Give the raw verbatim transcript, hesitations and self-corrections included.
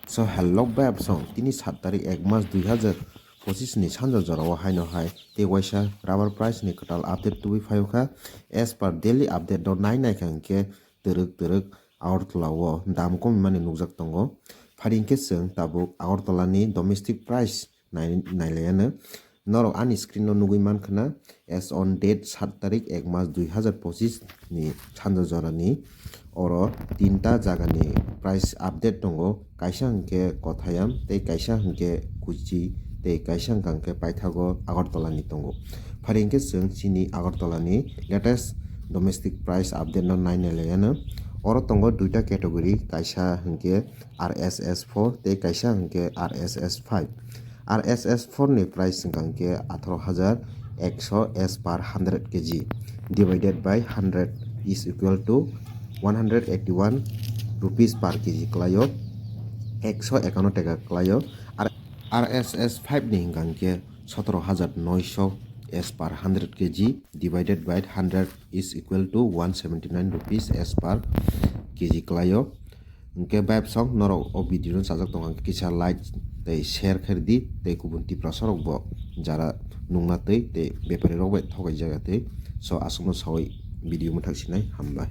So hello beb song, tini sat tarik ek mas dui hazar pochis ni sanja jora o haino hai tei waisa rubber price ni kwtal update tubui phaio kha. As per daily update no nai nai kha hwnkhe twrwk twrwk Agartala o dam kom mani nukjak tongo. Phari hwnkhe chwng tabuk Agartala ni domestic price nai-, nailaiano. Norok ani screen no nugui mankha na, as on date sat tarik ek mas dui hazar pochis ni sanja jora ni oro tinta jaga ni price update tongo. Kaisa hwnkhe Kothayam tei kaisa hwnkhe Kochi tei kaisa hwnkha hwnkhe paithago Agartala ni tongo. Phari hwnkhe chwng chini Agartala ni latest domestic price update no nai nailaiano. Oro tongo duita category, kaisa hwnkhe R S S four tei kaisa hwnkhe R S S five. R S S four ni price hwnkha hwnkhe atharo hazar ekso as per hundred K G divided by hundred is equal to one hundred eighty one rupees per K G kwlaio, ekso ekano teka kwlaio. Ar R S S five ni hwnkha hwnkhe sotoro hazar noisho as per hundred K G divided by hundred is equal to one seventy nine rupees as per K G kwlaio. Hwnkhe beb song norok o video no chajak tongo hwnkhe kisa like tei share khairdi tei kubun Tiprasa rok bo jara nungna tei tei bepari rok bai thokai jaga tei. So aswkno sawi video mwthak sinai, hambai.